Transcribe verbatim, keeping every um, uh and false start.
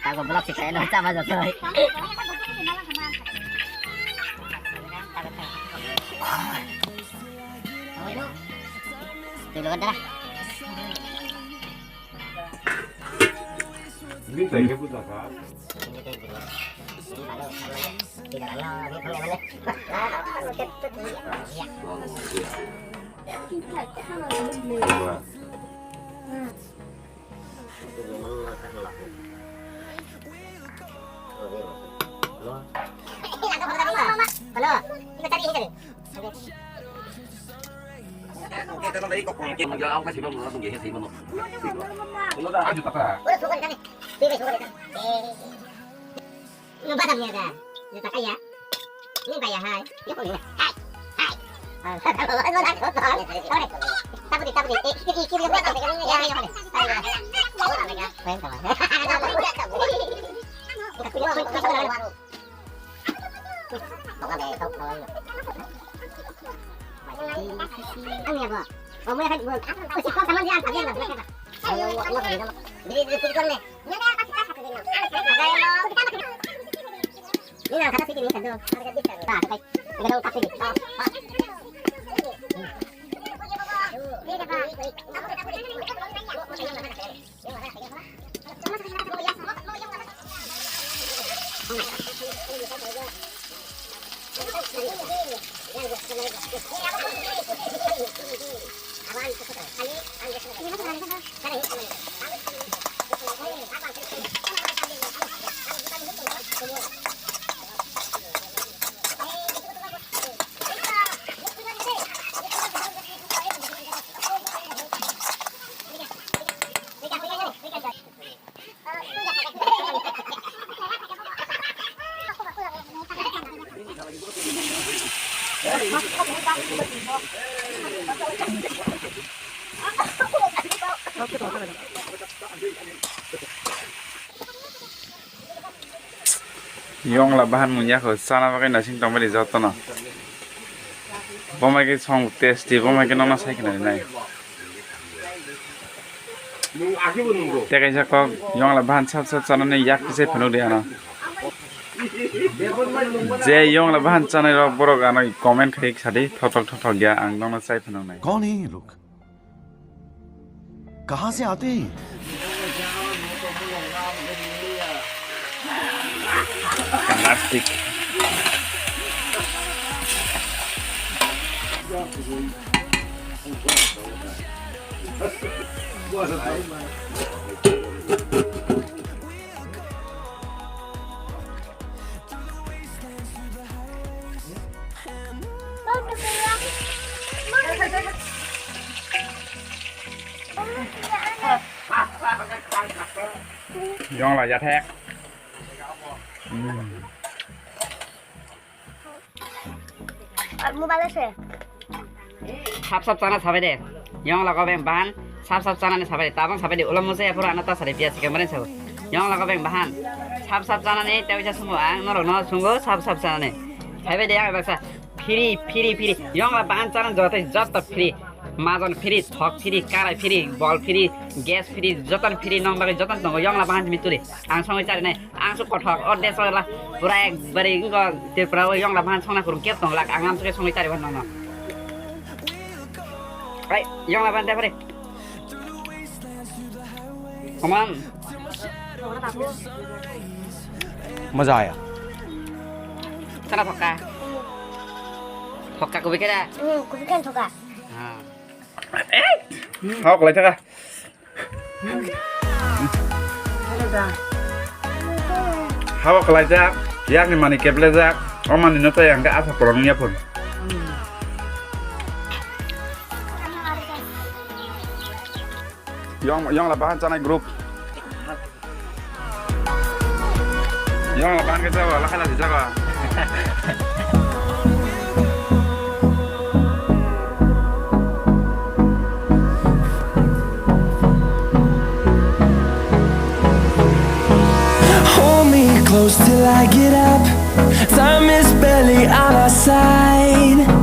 Tago vlog si kaino chama jatoi. Tilo kan dara. Ini tadi kita kan. Ni bajam ni ada. Ni tak kaya. Ni bayar hai. Ni kau ni. Hai. Hai. Tapudi, tapudi. Eh, kiri, kiri, kiri. Ang ya, bo. Oh, mo ya kan, bo. Kasi ko sama dia, ang tabi ang tabi. Ayo, mo, mo, mo. Dili, dili, pili ko ni. Yongla bahan mung yakho chana bagwi naising tongmani jotono. Bomai khe song tasty, bomai khe nono sai khna nai. Tei kaisa kok yongla bahan sap sap chanani yak kisai phunuk di ano. Je yongla bahan chanai rok borok ano comment khai sadi thothok thothok ya ang nono chai phunuk nai. कौन है ये लोग? कहाँ से आते हैं? Plastic. Yongla yathek. Mobile se. Sap sap chana sabai de. Yongla kobeng bahan sap sap chanani sabai de. Tabang sabai de. Ulam musa ya pura anata sari pia sikam baren sabo. Yongla kobeng bahan sap sap chanani tei uisa sungo ang norok no sungo sap sap chanani. Sabai de ang baksa. Phiri, phiri, phiri. Yongla bahan chana joto, joto phiri. Majon phiri, thok phiri, karai phiri, bol phiri, gas phiri, joton phiri, nong bagwi joton tongo. Yongla bahan simi tuli. Ang songwi chari nai. Ang su kothok, o deso la. Pura ekbari wngkha Tripura o yongla bahan songna kurung kep tong lak. Ang amsukhe songwi chari ban nongno. Ai, yongla bahan de phari. Oman. Maza aya. Sana thokka. Thokka kubi kera. Hmm, kubi kan thokka. Ha. Hok lai thaka. Habo kalaijak, yakni mani keplejak, o mani no tei ang khe asa kolong ya phun. Yong, yong la bahan chanai group. Yong la bahan khe jago, la khala si jago. Hold me close till I get up. Time is barely on our side.